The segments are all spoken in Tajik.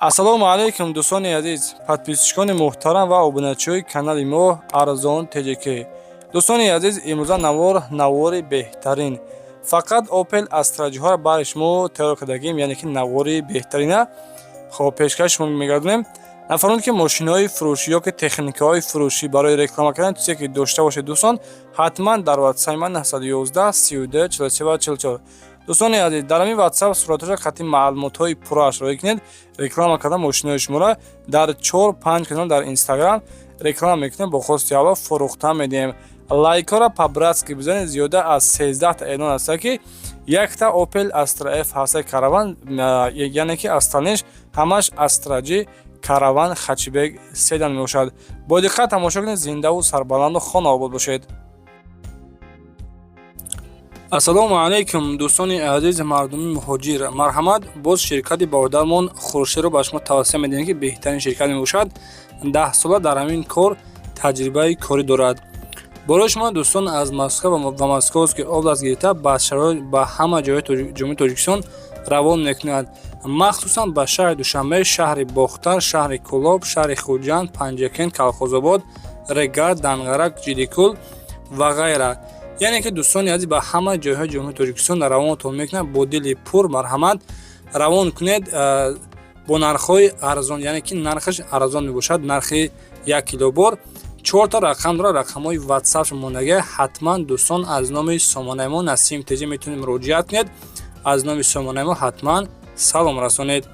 Ассалому алайкум, дӯстони азиз, подписчикони муҳтарам ва обуначиҳои канали мо Арзон ТЖК. Дӯстони азиз, имрӯза навор навори беҳтарин, фақат Опел Астраҷиҳоро барои шумо тайёр кардагим, яъне ки навори беҳтарина хоб пешкаши шумо мегардонем. Нафароне ки мошинои фурӯшӣ ё ки техникаҳои фурӯшӣ барои реклама кардан чизе ки дошта бошед, дӯстон, ҳатман дар ватсапи ман 911 32 43 ва 44. Дӯстони азиз, дар ҳамин ватсап суратҳоша хати маълумотҳои пуррааш роӣ кунед. Реклама кардан мошинои шуморо дар 4-5 канал дар Инстаграм реклама мекунем, бо хости Алло фурӯхта медиҳем. Лайкҳоро по-братски бизанед. Зиёда аз 13та эълон аста, ки якта Опел Астра Ф ҳаста Караван, яъне ки остальныйш ҳамаш Астра Ҷи, Караван, хэтчбек, седан мебошад. Бо диққат тамошо кунед. Зиндаву сарбаланду хонаобод бошед. Ассалому алайкум, дӯстони азиз, мардуми муҳоҷир. Марҳамат, боз ширкати бародармон Хуршедро ба шумо тавсия медиҳем, ки беҳтарин ширкат мебошад. 10 сола дар ҳамин кор таҷрибаи корӣ дорад. Барои шумо, дӯстон, аз Москва ва Московский область гирифта ба ҳама ҷойҳои Ҷумҳурии Тоҷикистон равон мекунад, махсусан ба шаҳри Душанбе, шаҳри Бохтар, шаҳри Кӯлоб, шаҳри Хуҷанд, Панҷакент, Калхозобод, Регар, Данғара, Ҷидикул ва ғайра. Яъне ки, дӯстони азиз, ба ҳама ҷойҳои Ҷумҳурии Тоҷикистон равонатон мекунад. Бо дили пур марҳамат равон кунед, бо нархҳои арзон, яъне ки нархаш арзон мебошад. Нархи 1 кило бор чорта рақам дорад, рақамҳои ватсап мондага. Ҳатман, дӯстон, аз номи сомонаи мо Насим ТЖ метавонед муроҷиат кунед. Аз номи сомонаи мо ҳатман салом расонед.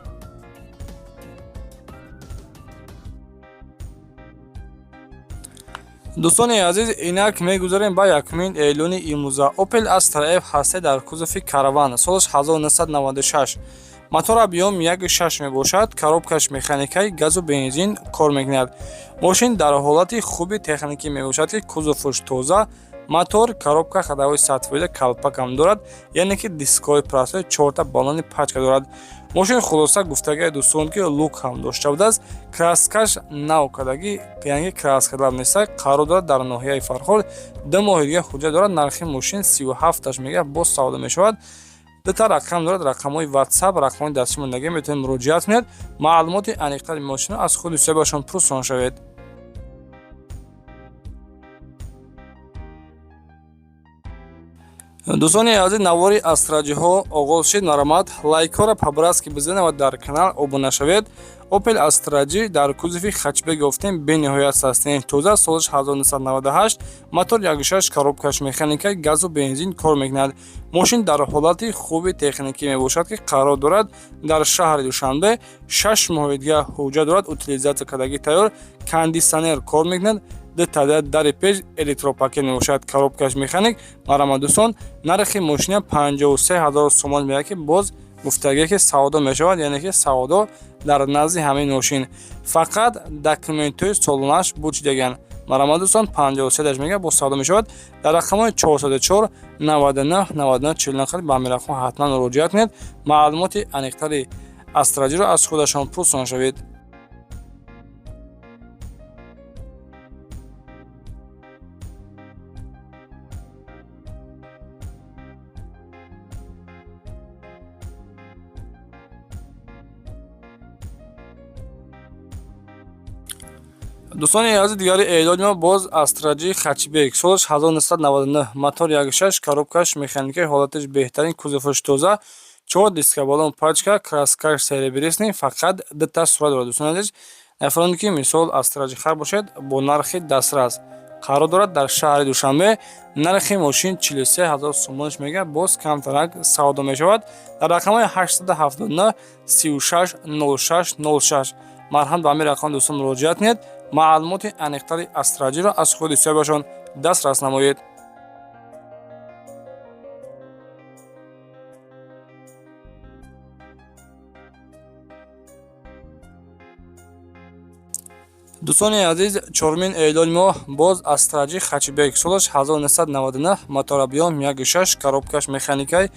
Дӯстони азиз, инак мегузарем ба якумин эълони имрӯза. Опел Астра Ф ҳасте дар кузови Караван, солаш 1996, мотор объём 1,6 мебошад, коробкаш механикаи, газу бензин кор мекунад. Мошин дар ҳолати хуби техникӣ мебошад, ки кузоваш тоза, мотор, коробка ходовой 100%, калпакам дорад, яъне ки дискҳои простой, чорта баллони пачка дорад. Мошин, хулоса гуфтагаи, дӯстон, ки люк ҳам дошта будааст, краскаш нав кардагӣ, яъне ки краскалаб неста. Қарор дорад дар ноҳияи Фархор, 2 моҳи дига ҳуҷҷат дорад. Нархи мошин 37-аш мега, боз савдо мешавад. Дута рақам дорад, рақамҳои ватсап, рақамҳои дастӣ мондагӣ, метавонед муроҷиат кунед. Маълумоти аниқтари мошино аз худи соҳибашон пурсон шавед. Дӯстони азиз, навори астраҷиҳо оғоз шид. Марҳамат, лайкҳоро по-братски бизанед ва дар канал обуна шавед. Опел Астраҷи дар кузови хэтчбек ёфтем, бениҳоят состояние тоза, солаш 1998, мотор 1,6, коробкаш механика, газу бензин кор мекунад. Мошин дар ҳолати хуби техникӣ мебошад, ки қарор дорад дар шаҳри Душанбе, 6 моҳи дига ҳуҷҷат дорад, утилизация кардагӣ тайёр, кондитсионер кор мекунад, дутада дари пеш электропакет мебошад, коробкаш механик. Марҳамат, дӯстон, нархи мошина 53 ҳазор сомон меяд, ки боз гуфтагие ки савдо мешавад, яъне ки савдо дар назди ҳамин мошин, фақат документҳои солонааш бучидаган. Марҳамат, дӯстон, 53-даш мега, боз савдо мешавад. Дар рақамҳои 404 99 99 49 ба ҳамин рақам ҳатман муроҷиат кунед. Маълумоти аниқтари астраҷиро аз худашон пурсон шавед. Дӯстони азиз, дигари эълони мо боз Астраҷи хэтчбек, солаш 1999, мотор 1,6, коробкаш механика, ҳолаташ беҳтарин, кузоваш тоза, чор диска, баллон пачка, краскаш серебристый, фақат дута сурат дорад. Дӯстони азиз, нафароне ки мисол Астраҷи хар бошед, бо нархи дастрас. Қарор дорад дар шаҳри Душанбе. Нархи мошин 43 ҳазор сомонаш мега, боз камтарак савдо мешавад. Дар рақамҳои 879 36 06 06 марҳамат, ба ҳамин рақам, дӯстон, муроҷиат кунед. Маълумоти аниқтари астраҷиро аз худи соҳибашон дастрас намоед. Дӯстони азиз, чорумин эълони мо боз Астраҷи хэтчбек, солаш 1999, мотор объём 1,6, коробкаш механикай,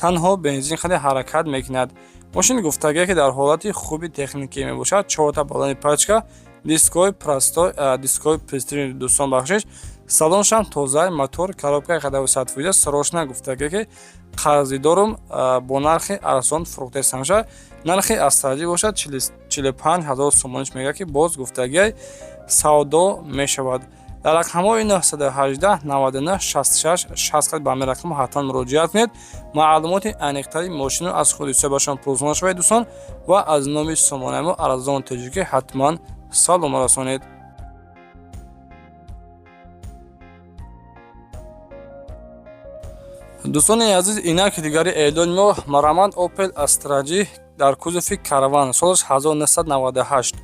танҳо бензин хеле ҳаракат мекунад. Мошин, гуфтагие ки дар ҳолати хуби техникӣ мебошад, чорта баллони пачка, дискҳои простой, дискҳои пристрини, дӯстон, бахшиш. Салоншам тоза, мотор, коробка ходовой 100%. Срочно гуфтаге, ки қарзи дорум, бо нархи арзон фурӯхтесамша. Нархи Астра Джи бошад 45 ҳазор сомониш мега, ки боз гуфтагиай, савдо мешавад. Дар рақамҳои 918 99 66 60 ба ҳамин рақам ҳатман муроҷиат кунед. Маълумоти аниқтари мошинро аз худи соҳибашон пурсон шавед, дӯстон, ва аз номи сомонаи мо Арзон Тоҷикӣ ҳатман салом расонед. Дӯстони азиз, инак дигари эълони мо, марҳамат, Opel Astra G дар кузови Караван, солаш 1998,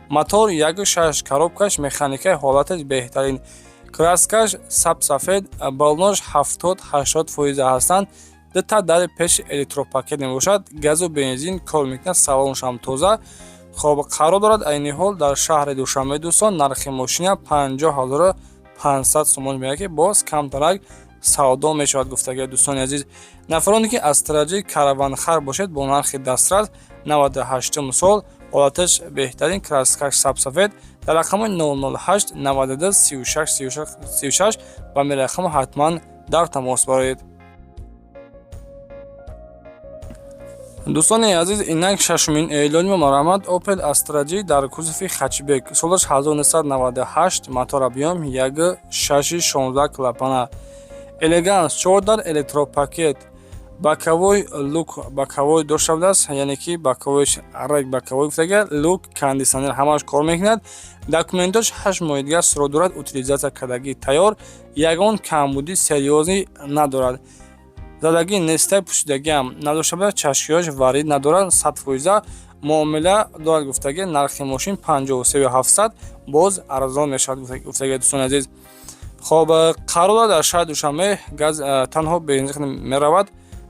мотор 1.6, коробкаш механикаи, ҳолаташ беҳтарин, краскаш сабсафед, баллонош 70-80% ҳастанд. Дута дари пеши электропакет мебошад, газу бензин кор мекунад, салоншам тоза. Хоб, қарор дорад айни ҳол дар шаҳри Душанбе. Дӯстон, нархи мошина 50 500 сомон меяд, ки боз камтарак савдо мешавад, гуфтагиа. Дӯстони азиз, нафароне ки Астра Джи караванхар бошед, бо нархи дастрас, 98 сол, ҳолаташ беҳтарин, краскаш сабсафед, дар рақами 008 92 36 36 ба ҳамин рақам ҳатман дар тамос бароед. Дӯстони азиз, инак шашумин эълони мо, марҳамат, Opel Astra G дар кузови хэтчбек, солаш 1998, мотор объём 1.6, 16 клапана, элеганс, чордар электропакет, боковой люк, боковой дошта будааст, яъне ки боковойш рек боковой гуфтага, люк, кондитсионер ҳамааш кор мекунад. Документош 8 моҳи дигар срок дорад, утилизация кардагӣ тайёр, ягон камбудӣ серьёзный надорад, задагӣ нестай, пӯшидагиам надошта бошад, чашкиҳош варид надорад, 100% муомила дорад, гуфтаги. Нархи мошин 53 700, боз арзон мешавад, гуфтаги. Дӯстони азиз, хоб, қарор дорад дар шаҳри Душанбе, газ танҳо бензин меравад.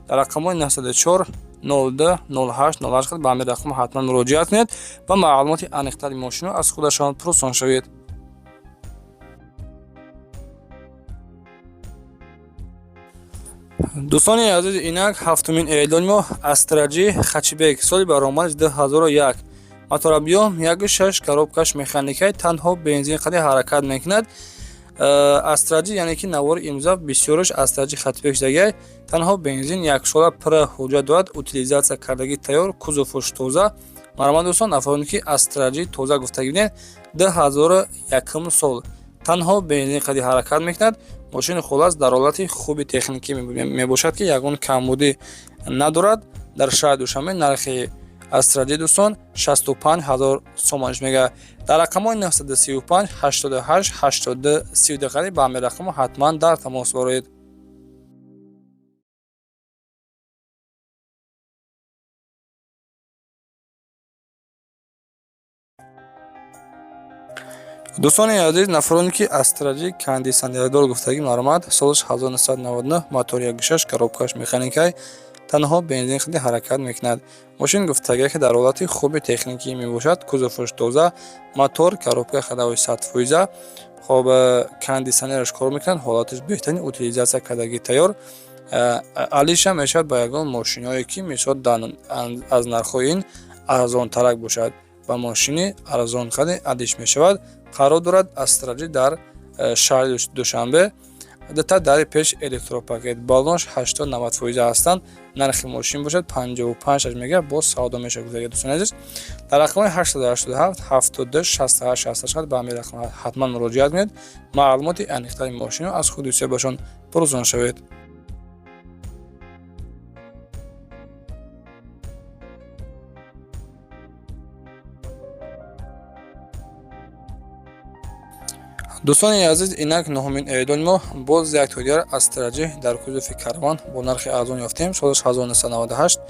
Дар рақамҳои 904 02 08 08 ба ҳамин рақам ҳатман муроҷиат кунед ва маълумоти аниқтари мошинро аз худашон пурсон шавед. Дӯстони азиз, инак ҳафтумин эълони мо, Астра Джи хэтчбек, соли баромадаш 2001, мотор объём 1.6, коробкаш механикаи, танҳо бензин қади ҳаракат мекунад. Астра Джи, яъне ки навори имрӯза бисёраш Астра Джи хэтчбек шудагиай. Танҳо бензин, яксола пурра ҳуҷҷат дорад, утилизация кардагӣ тайёр, кузоваш тоза. Марҳамат, дӯстон, нафароне ки Астра Джи тоза гуфтагӣ бинед, 2001 сол, танҳо бензин қади ҳаракат мекунад. Мошини хулас дар ҳолати хуби техникӣ мебошад, ки ягон камбудӣ надорад. Дар шаҳри Душанбе нархи Астра Джи, дӯстон, 65 ҳазор сомониш мега. Дар рақамҳои 935 88 82 32 қариб ба ҳамин рақамҳо ҳатман дар тамос боред. Дӯстони азиз, нафароне ки Астра Джи кондитсионердор гуфтагӣ, марҳамат, солаш 1999, мотор 1.6, коробкаш механикай, танҳо бензин хеле ҳаракат мекунад. Мошин гуфтагӣ, ки дар ҳолати хуби техникӣ мебошад, кузоваш тоза, мотор, коробка ходовой 100%. Хоб, кондитсионераш кор мекунад, ҳолаташ беҳтарин, утилизация кардагӣ тайёр. Алиша мешавад ба ягон мошинҳое, ки мисол аз нархҳои ин арзонтарак бошад, ба мошини арзонқадри алиш мешавад. Қарор дорад Астра Джи дар шаҳри Душанбе. Дута дари пеш электропакет, баллонш 80-90% ҳастанд. Нархи мошин бошад 55 мега, боз савдо мешавад, гуфтаги. Дӯстони азиз, дар рақамҳои 887 72 68 68 ба ҳамин рақам ҳатман муроҷиат кунед. Маълумоти аниқтари мошинро аз худи соҳибашон пурсон шавед. Дӯстони азиз, инак нуҳумин эълони мо, боз як дигар Астра Джи дар кузови Караван бо нархи арзон ёфтем. Солаш 1998,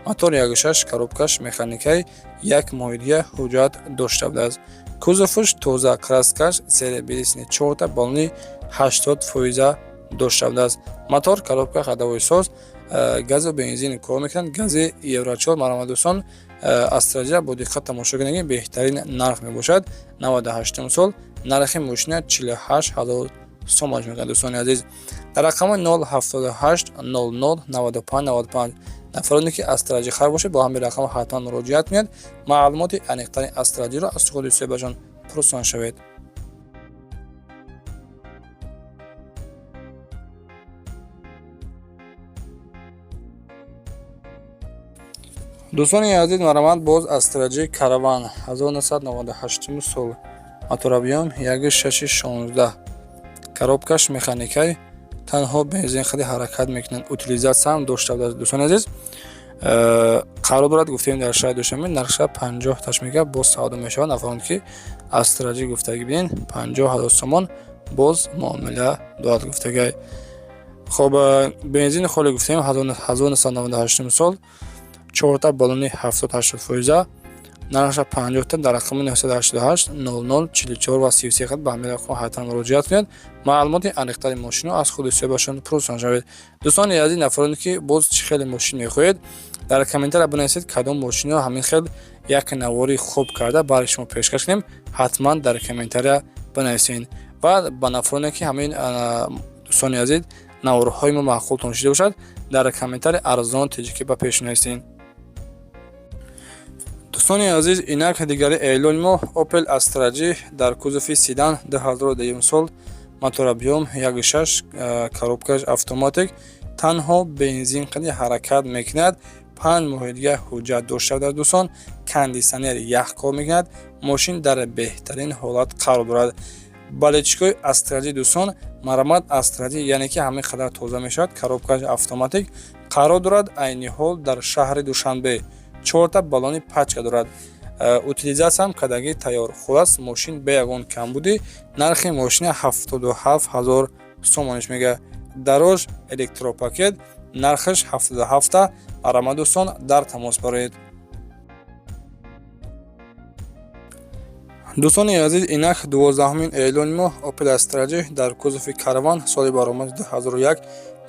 мотор 1.6, коробкаш механикаи, як моҳи дига ҳуҷҷат дошта будааст, кузоваш тоза, краскаш серебряный, чорта баллони 80% дошта будааст, мотор, коробка ходовой соз, газу бензин кор мекунад, гази Евро 4. Марҳамат, дӯстон, Астра Джи бо диққат тамошо кунед, беҳтарин нарх мебошад. 98 сол, нархи мошина 48 ҳазор сомон мекунад. Дӯстони азиз, дар рақами 078 00 95 95 нафароне ки Астра Джи хар бошед, бо ҳамин рақам ҳатман муроҷиат кунед. Маълумоти аниқтари Астра Джиро аз худи соҳибашон пурсон шавед. Дӯстони азиз, марҳамат, боз Астра Ҷи Караван 1998 сол, мотор объём 1,6 16, коробкаш механикай, танҳо бензин хеле ҳаракат мекунад, утилизатсия ҳам дошта будааст. Дӯстони азиз, қарор дорад, гуфтем, дар шаҳри Душанбе, нархша 50 таш мега, боз савдо мешавад. Нафарон ки Астра Ҷи гуфтагӣ бинед, 50 000 сомон, боз муомила дорад гуфтагай. Хоб, бензини холе гуфтем, 1998 сол, чорта баллони 70-80 фоиза, нархша 50 та. Дар рақами 988 00 44 ва 33 хат ба ҳамин рақам ҳатман муроҷиат кунед, маълумоти аниқтари мошинро аз худи соҳибашон пурсон шавед. Дӯстони азиз, нафароне ки боз чӣ хеле мошин мехоҳед, дар комментария бинависед, кадом мошинро ҳамин хел як навори хуб карда барои шумо пешкаш кунем, ҳатман дар комментария бинависед. Ва ба нафароне ки ҳамин, дӯстони азиз, наворҳои мо маъқултон шуда бошад, дар комментария арзон теҷикӣ ба пеш нависед. Дӯстони азиз, инак дигари эълони мо: Opel Astra G дар кузови седан, 2010 сол, мотор объём 1,6, коробкаш автоматик, танҳо бензин қади ҳаракат мекунад, 5 моҳи дигар ҳуҷҷат дошта буда. Дӯстон, кондитсионер ях кор мекунад, мошин дар беҳтарин ҳолат қарор дорад. Болельщикои Астра Ҷи, дӯстон, марҳамат. Астра Ҷи, яъне ки ҳамин қадар тоза мешавад, коробкаш автоматик, қарор дорад айни ҳол дар шаҳри Душанбе, чорта баллони пачка дорад, утилизатсиям кардагӣ тайёр. Хулас, мошин бе ягон камбудӣ. Нархи мошина 77 000 сомониш мега. Дарож электропакет, нархаш 77-та. Марҳамат, дӯстон, дар тамос бароед. Дӯстони азиз, инак 12-ҳумин эълони мо: Opel Astra G дар кузови Караван, соли баромади 2001,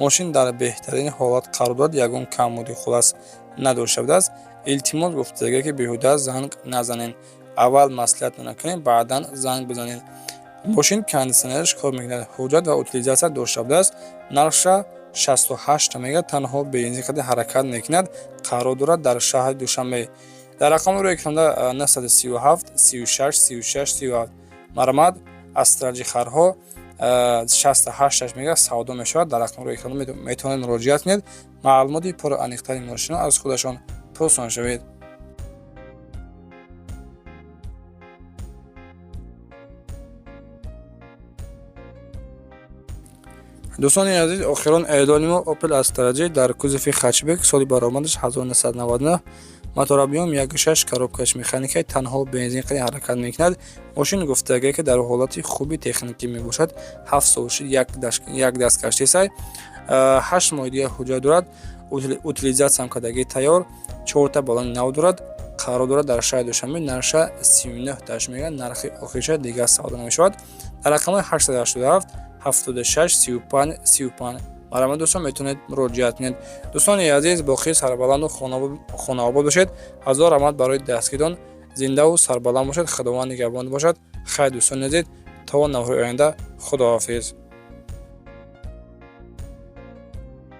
мошин дар беҳтарин ҳолат қарор дорад, ягон камбуди хулас надошта будааст. Илтимос гуфтага, ки беҳуда занг назанед, аввал маслиҳат накунед, баъдан занг бизанед. Мошин кондитсионераш кор мекунад, ҳуҷҷат ва утилизатсия дошта будааст. Нархша 68 мега, танҳо бензин қади ҳаракат мекунад, қарор дорад дар шаҳри Душанбе. Дар рақами рӯи экранда 937 36 36 37. Марҳамат, Астра Ҷи харҳо, 68 мега, савдо мешавад. Дар рақами рӯи экран метавонед муроҷиат кунед, маълумоти пурра аниқтари мошинро аз худашон пурсон шавед. Дӯстони азиз, охирон эълони мо: Opel Astra G дар кузови хэтчбек, соли баромадаш 1999, мотор объём 1,6, коробкаш механикай, танҳо бензин қади ҳаракат мекунад. Мошин гуфтагае, ки дар ҳолати хуби техникӣ мебошад, 7 сол шуд, як даст каштесай, 8 моҳи дигар ҳуҷҷат дорад, утилизатсиям кардагӣ тайёр, чорта баллони нав дорад, қарор дорад дар шаҳри Душанбе. Нархша 39 таш мега, нархи охириша, дигар савдо намешавад. Дар рақамҳои 887 76 35 35, марҳамат, дӯстон, метавонед муроҷиат кунед. Дӯстони азиз, боқӣ сарбаланду хонаобод бошед. Ҳазор раҳмат барои дастгирон. Зиндаву сарбаланд бошед, Худованд нигаҳбон бошад. Хайр, дӯстони азиз, то навори оянда, худоҳофиз.